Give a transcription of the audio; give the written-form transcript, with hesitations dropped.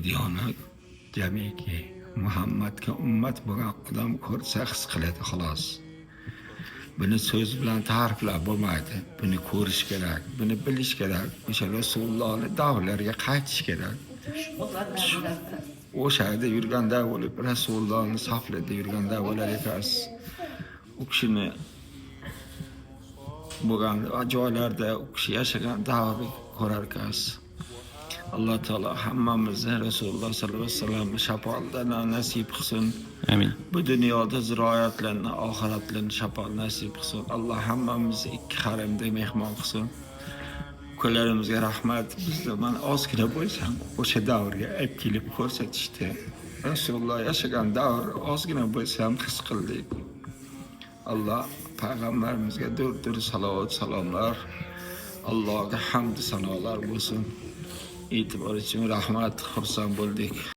Dunyoni jamiki Muhammadga ummat bo'lgan odam ko'rsa, his qiladi, xolos. Buni so'z bilan ta'riflab bo'lmaydi. Buni ko'rish kerak, buni bilish kerak. O'sha Rasulullohni davrlariga qaytish kerak. O'sha yerda yurganda bo'lib, Rasulullohni saflarida yurganda bo'lar ekansiz. U kishini bo'lgan joylarda, u kishi yashagan davrni ko'rar ekansiz. Alloh taolo hammamizni Rasululloh sollallohu alayhi vasallam shafoatlarini nasib qilsin. Amin. Bu dunyoda ziroyatlarni, oxiratlarni shafoat nasib qilsin. Alloh hammamizni ikki haramda mehmon qilsin. Ukalarimizga rahmat. Bizni mana ozgina bo'lsam o'sha davrga olib kelib ko'rsatishdi. Rasululloh yashagan davr ozgina bo'lsam his qildik. Alloh payg'ambarimizga dur salovat salomlar. Allohga hamd sanolar bo'lsin. E'tibor uchun rahmat, xursand bo'ldik.